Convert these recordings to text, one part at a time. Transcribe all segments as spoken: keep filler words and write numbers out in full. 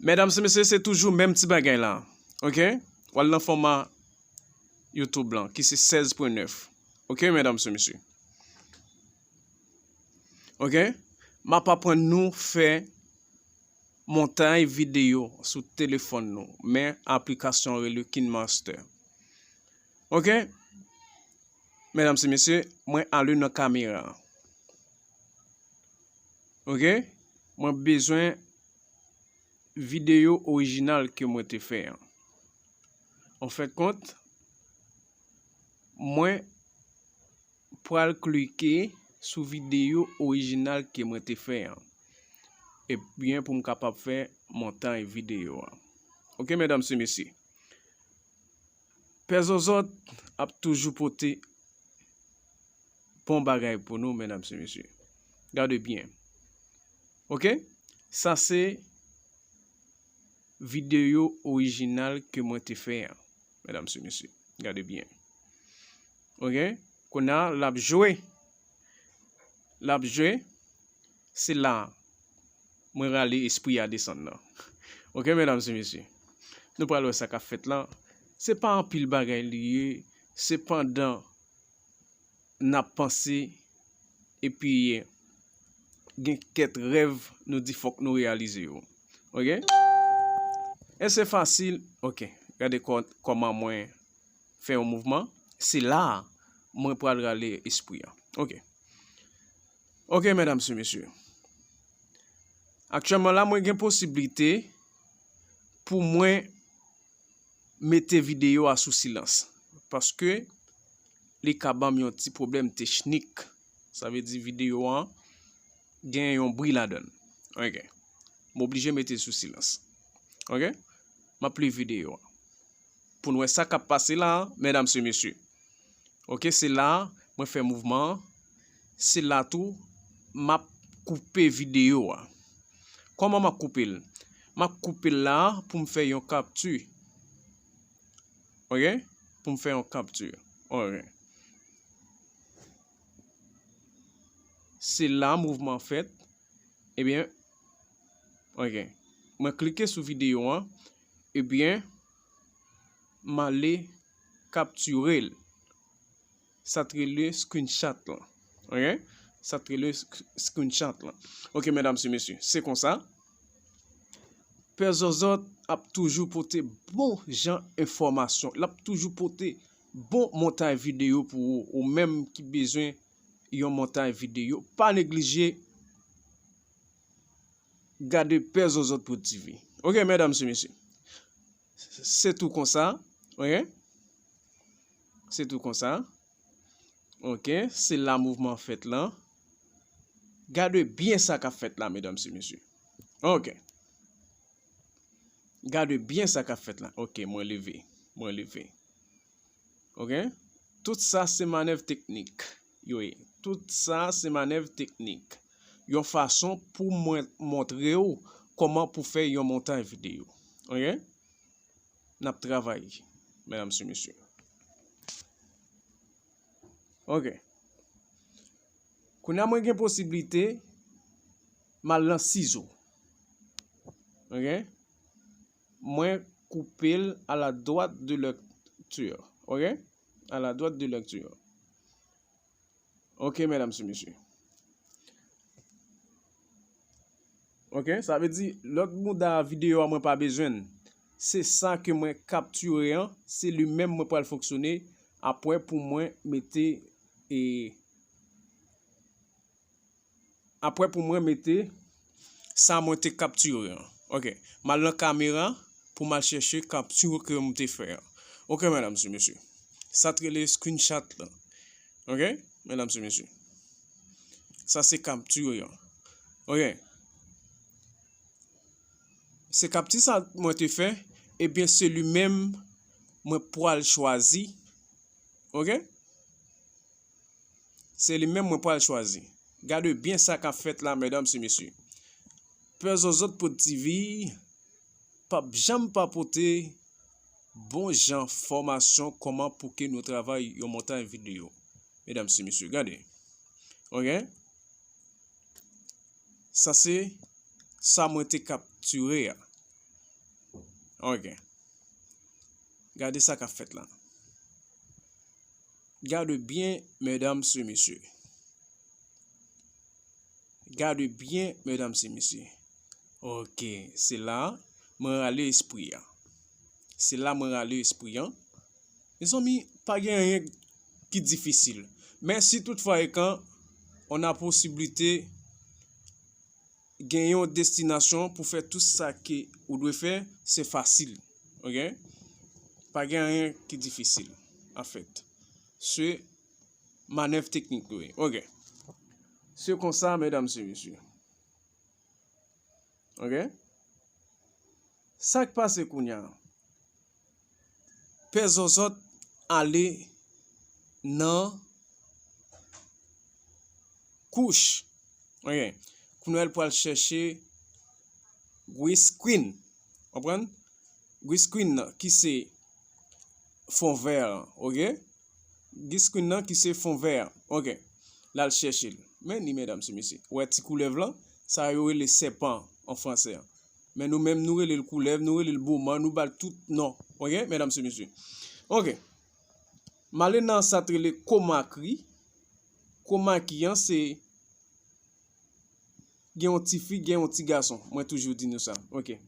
Medam e mesye, se toujou menm ti bagay la. Ok? W al nan fòma YouTube lan, ki se sèz pwen nèf. Ok, medam e mesye? Ok? M ap aprann nou fè montay videyo sou telefòn nou, men aplikasyon rele KineMaster. Ok? Medam e mesye, mwen ale nan kamera. Ok? Mwen bezwen videyo orijinal ke mwen te fè an. An fen de kont, mwen pral klike sou videyo orijinal ke mwen te fè an. Ebyen, pou m kapab fè montay videyo a. Ok, medam e mesye. Pè Zòzòt ap toujou pote bon bagay pou nou, medam e mesye. Gade byen. Ok? Sa se videyo orijinal ke mwen te fè an, medam e mesye. Gade byen. Ok? Kounye a, l ap jwe. L ap jwe. Se la mwen rale espri a desann nan. Ok, medam e mesye. Nou pral wè sa k ap fèt la. Se pa anpil bagay li ye, sepandan, n ap panse, epi gen kèk rèv nou di fòk nou reyalize yo. Ok? E se fasil. Ok, gade kò-, kòman mwen fè yon mouvman. Se la a mwen pral rale espri a. Ok. Ok, medam e mesye. Aktyèlman la, mwen gen posiblite pou mwen mete videyo a sou silans. Paske li ka ban m yon ti pwoblèm teknik. Sa vle di videyo an gen yon bri ladan l. Ok. M oblije mete l sou silans. Ok? M ap li videyo a. Pou n wè sa k ap pase la, medam e mesye. Ok, se la mwen fè mouvman an. Se la tou m ap koupe videyo a. Kòman m ap koupe l? M ap koupe l la pou m fè yon kapti. Ok? Pou m fè yon kapti. Ok. Se la mouvman fèt. Ebyen, ok. Mwen klike sou videyo an. Ebyen, m ale kaptire l. Sa t rele screenshot lan. Ok? Sa t rele sk-, screenshot lan. Ok, medam e mesye, se konsa. Pè Zòzòt ap toujou pote bon jan enfòmasyon. L ap toujou pote bon montay videyo pou ou, ou menm ki bezwen yon montay videyo. Pa neglije gade Pè Zòzòt Prod TV. Ok, medam e mesye. Se tou konsa. Ok? Se tou konsa. Ok, se la mouvman fèt lan. Gade byen sa k ap fèt la, medam e mesye. Ok. Gade byen sa k ap fèt la. Ok, mwen leve. Mwen leve. Ok? Tout sa se manèv teknik yo ye. Tout sa se manèv teknik. Yon fason pou mwen montre w kòman pou fè yon montay videyo. Ok? N ap travay, medam e mesye. Ok. Kounye a mwen gen posiblite m al nan sizo. Ok? Mwen koupe l à la droite de lecture. Ok? À la droite de lecture. Ok, medam e mesye. Ok, sa vle di lòt bouda videyo a mwen pa bezwen l. Se sa ke mwen kaptire an, se li menm mwen pral fonksyone apre pou mwen mete, e, apre pou mwen mete sa mwen te kaptire an. Ok, m al nan kamera pou m al chèche kapti ke m te fè an. Ok, medam e mesye. Sa t rele screenshot lan. Ok, medam e mesye. Sa se kapti an. Ok. Se kapti sa mwen te fè, ebyen se li menm mwen pral chwazi. Ok? Se li menm mwen pral chwazi. Gade byen sa k ap fèt la, medam e mesye. Pè Zòzòt Prod TV p ap janm pa pote bon jan fòmasyon kòman pou ke nou travay yon montay videyo. Medam e mesye, gade. Ok? Sa se sa mwen te kaptire a. Ok. Gade sa k ap fèt la. Gade byen, medam e mesye. Gade byen, medam e mesye. Ok, se la mwen rale espri a. Se la mwen rale espri an. Mezanmi, pa gen anyen ki difisil. Men si toutfwa e kan on a posiblite gen yon destinasyon pou fè tout sa ke ou dwe fè, se fasil. Ok? Pa gen anyen ki difisil, anfèt. Se manèv teknik nou ye. Ok. Se konsa, medam e mesye. Ok? Sa k pase kounye a? Pè zòzòt ale nan kouch. Ok. Kounye a l pral chèche Gris Queen. Konprann? Gris Queen nan, ki se fon vè an, ok? Gris Queen nan, ki se fon vè an, ok? L al chèche l. Men ni, medam e mesye. Wè ti koulèv lan, sa yo rele sèpan an fransè an. Men nou menm, nou rele l koulèv, nou rele l boman, nou ba l tout non, ok, medam e mesye? Ok. M ale nan sa t rele komaki. Komaki an, se gen yon tifi, gen yon ti gason. Mwen toujou di nou sa. Ok.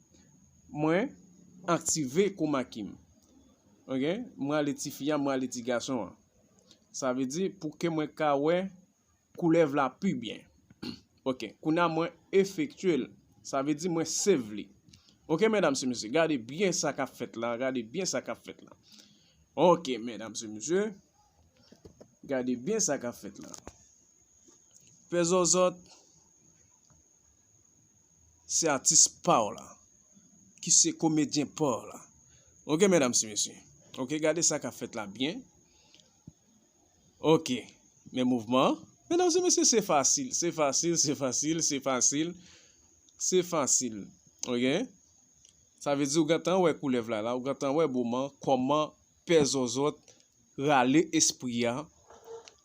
Mwen aktive komaki m. Ok. Mwen ale tifi a, mwen ale ti gason an. Sa vle di pou ke mwen ka wè koulèv la pi byen. Ok. Kounye a mwen efektye l. Sa vle di mwen save li. Ok, medam e mesye, gade byen sa k ap fèt la. Gade byen sa k ap fèt la. Ok, medam e mesye. Gade byen sa k ap fèt la. Pè zòzòt, se atis pa w la, ki se komedyen pa w la. Ok, medam e mesye. Ok, gade sa k ap fèt la byen. Ok, men mouvman an. Medam e mesye, se fasil, se fasil, se fasil, se fasil, se fasil. Ok? Sa vle di ou gentan wè koulèv la, la, ou gentan wè boman, kòman pè zòzòt rale espri a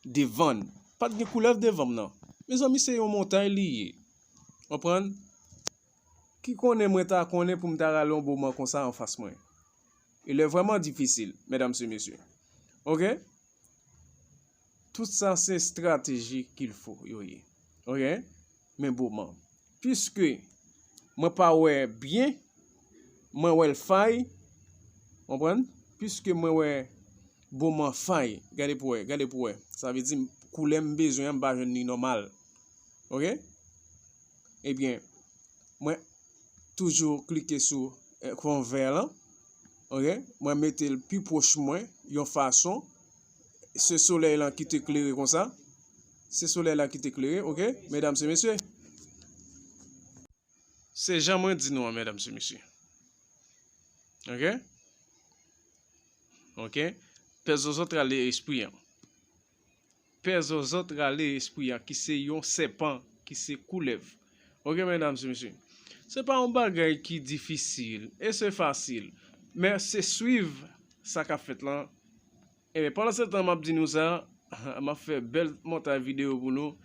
devan n. Pa t gen koulèv devan m nan. Mezanmi, se yon montay li ye. Konprann? Ki konnen mwen ta konnen pou m ta rale yon boman konsa anfas mwen. Il est vraiment difficile, medam e mesye. Ok? Tout sa se strateji qu'il faut yo ye. Ok? Men boman. Piske mwen pa wè byen, mwen wè l fay. Konprann? Piske mwen wè boman fay. Gade pou wè, gade pou wè. Sa vle di koulè m bezwen an, m pa jwenn li nòmal. Ok? Ebyen, mwen toujou klike sou, eh, fon vè lan. Ok? Mwen mete l pi pwòch mwen, yon fason. Se solèy lan ki te klere konsa. Se solèy la ki te klere, ok? Medam e mesye. Se jan mwen di nou an, medam e mesye. Ok? Ok? Pè zòzòt rale espri an. Pè zòzòt rale espri an, ki se yon sèpan, ki se koulèv. Ok, medam e mesye. Se pa yon bagay ki difisil, e se fasil. Men se swiv sa k ap fèt lan. Ebyen, pandan se tan m ap di nou sa, m ap fè bèl montay videyo pou nou.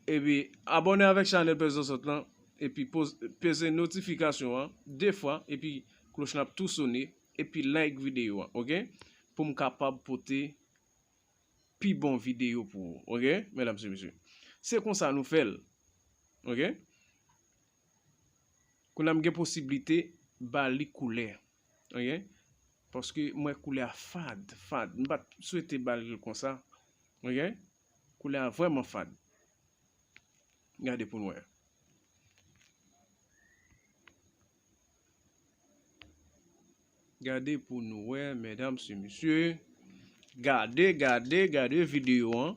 Epi, abòne avèk chanèl Pè Zòzòt lan, epi poz-, peze notifikasyon an de fwa, epi kloch lan ap tou sone, epi like videyo an, ok? Pou m kapab pote pi bon videyo pou ou, ok? Medam e mesye. Se konsa nou fè l, ok? Kounye a m gen posiblite ba li koulè. Ok? Paske m wè koulè a fad, fad. M pa t swete ba li l konsa. Ok? Koulè a vrèman fad. Gade pou n wè. Gade pou nou wè, medam e mesye. Gade, gade, gade videyo an.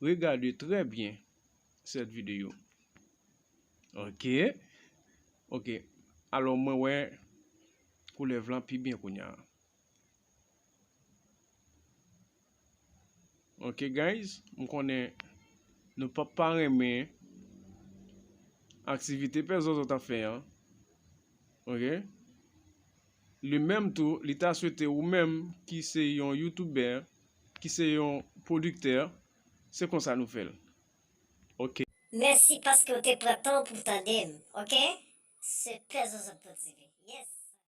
Regade trè byen cette vidéo. Ok. Ok. Alò, mwen wè koulèv lan pi byen kounye a. Ok, guys. M konnen nou p ap pa renmen aktivite pè Zòzò t ap fè an. Ok. Li menm tou, li ta swete ou menm ki se yon youtubè, ki se yon pwodiktè, se konsa nou fè l. Ok. Mèsi paske w te pran tan w pou w tande m, ok? Se Pè Zòzò T V. Yes.